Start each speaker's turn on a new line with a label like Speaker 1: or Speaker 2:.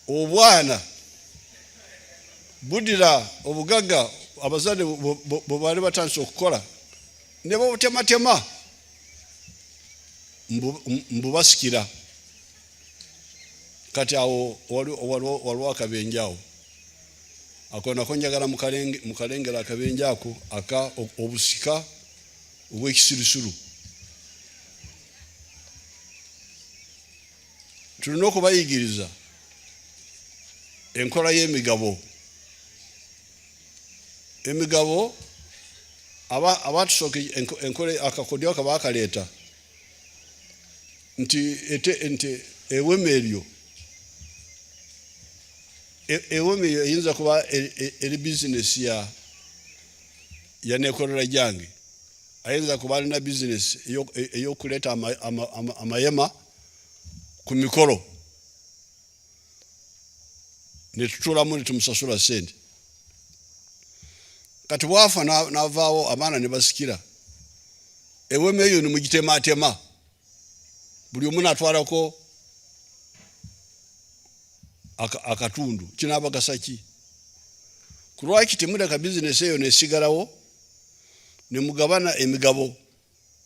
Speaker 1: Obwana budira obugagga abazadde bwe baali batandise okukola ne babutematema mbu basikira. Kati awo waliwo akabenje awo ako nako njagala mukalengera akabenje ako aka obusika obw'ekisirusiru. Tulina okubayigiriza enkola y'emigabo. Emigabo abatusooka enkola akakodyo ako baakaleeta nti ete nti ewema eryo ewema eyo eyinza kuba eri bizinesi ya ya nekolera gyange. Ayinza kuba alina bizinesi ey'okuleeta amayema ku mikolo ne tutuulamu ne tumusasula ssente. Kati bwafa n'avaawo abaana ne basikira ewema eyo ne mugitematema, buli omu n'atwalako akatundu. Kinaabagasa ki? Ku lwaki temuleka bizinesi eyo nesigalawo ne mugabana emigabo?